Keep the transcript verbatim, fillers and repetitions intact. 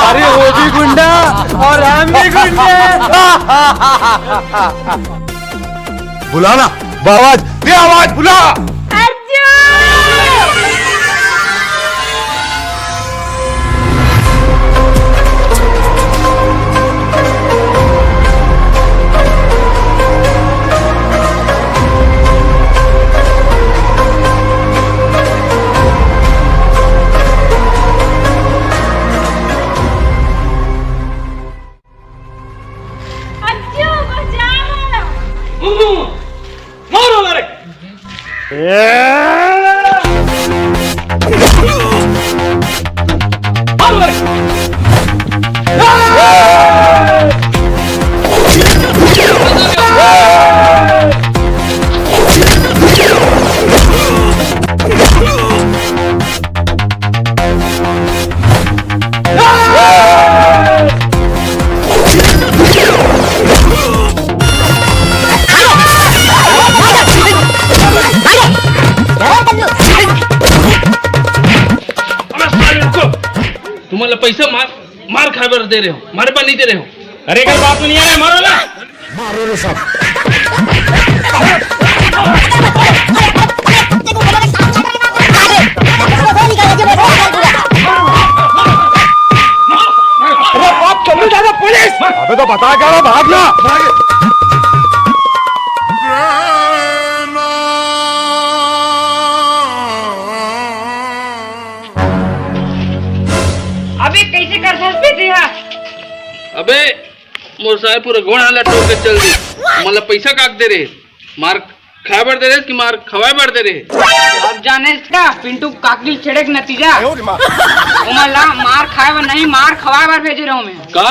अरे, वो भी गुंडा और हम भी गुंडे। बुलाना, आवाज दे, आवाज बुला। मारो रे। अबे साले रुको। तुम्हारा पैसा मार, मार खाए बर दे रहे हो, मारे बर नहीं दे रहे हो। अरे, अगर बात में नहीं आ रहा है, मारो ना। मारो रे सब। अरे बाप, चलो दादा, पुलिस। अबे तो बता क्या रहा, भाग ना। अबे कैसे कर सकते थे यार? अबे मोर साय पूरा गोड़ हाथ ला टोर के चल दी। मतलब पैसा काक दे रहे, मार खाए बर दे रहे कि मार खवाए बर दे रहे? अब जाने का पिंटू काकली छेड़े के नतीजा। ओमन ला मार खाए बर नहीं, मार खवाए बर भेजे रहूं मैं। का?